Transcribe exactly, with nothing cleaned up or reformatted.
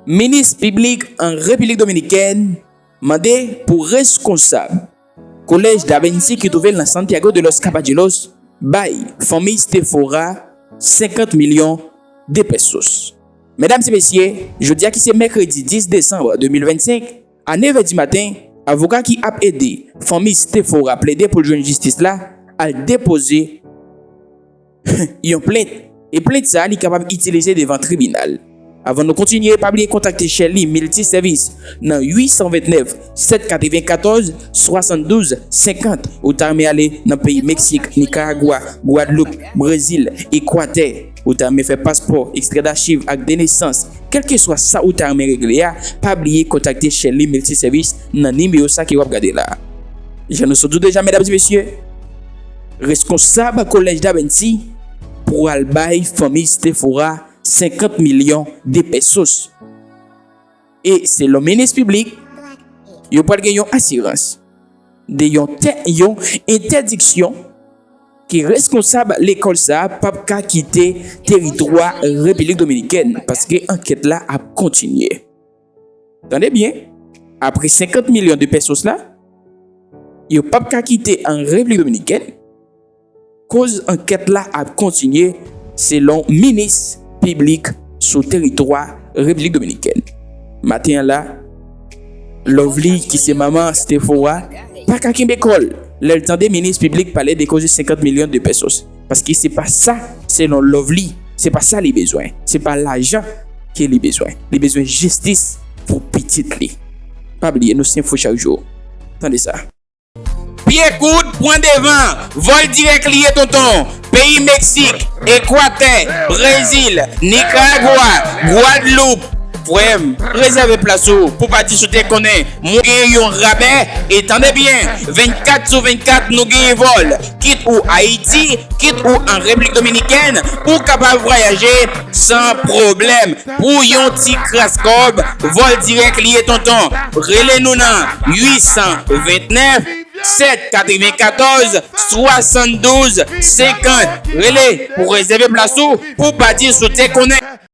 Minis piblik an Repiblik Dominikèn mande pou reskonsab Kolèj Davency ki twouve l nan Santiago de los Caballeros bay fanmi Stefora senkant milyon de pesos. Medam e mesye, jodi a ki se mèkredi dis desanm de mil vennsenk, a nevè di maten, avoka ki ap ede fanmi Stefora plede pou l jwenn jistis la al depoze yon plent, e plent sa a li kapab itilize devan tribinal. Avan nou kontinye, pa bliye kontakte Shelly Multiservice nan uit san ventnèf, sèt katrevenkatòz, swasanndouz, senkant. Ou ta renmen ale nan peyi Meksik, Nikaragwa, Gwadloup, Brezil, Ekwatè. Ou ta renmen fè paspò, ekstrè dachiv, ak de nesans. Kèlkeswa sa ou ta renmen regle a, pa bliye kontakte Shelly Multiservice nan nimewo sa ke w ap gade la. Jan nou sot di w deja, medam e mesye, reskonsab Kolèj Davency pral bay fanmi Stefora senkant milyon de pesos. E selon minis piblik, yo pral gen yon asirans de yon tè, yon entèdiksyon ke reskonsab lekòl sa a p ap ka kite teritwa Repiblik Dominikèn, paske ankèt la ap kontinye. Tande byen, apre senkant milyon de pesos la, yo p ap ka kite an Repiblik Dominikèn, koz ankèt la ap kontinye, selon minis piblik sou teritwa Repiblik Dominikèn. Maten an la, Lovely, ki se manman Stefora, pa ka kenbe kò l lè l tande minis piblik pale de koze senkant milyon de pesos. Paske se pa sa, selon Lovely, se pa sa li bezwen. Se pa lajan ke li bezwen. Li bezwen jistis pou pitit li. Pa bliye, nou se enfo chak jou. Tande sa. Pye koud pran devan, vòl dirèk li ye tonton. Peyi Meksik, Ekwatè, Brezil, Nikaragwa, Gwadloup. Frè m, rezève plas ou pou pati si w te konnen. Mwen gen yon rabè, e tande byen, vennkat sou vennkat nou genyen vòl. Kit ou Ayiti, kit ou an Repiblik Dominikèn, ou kapab vwayaje san pwoblèm. Pou yon ti kras kòb, vòl dirèk li ye tonton. Rele nou nan uit san ventnèf, sèt katrevenkatòz, swasanndouz, senkant. Rele pou rezève plas ou pou pati si w te konnen.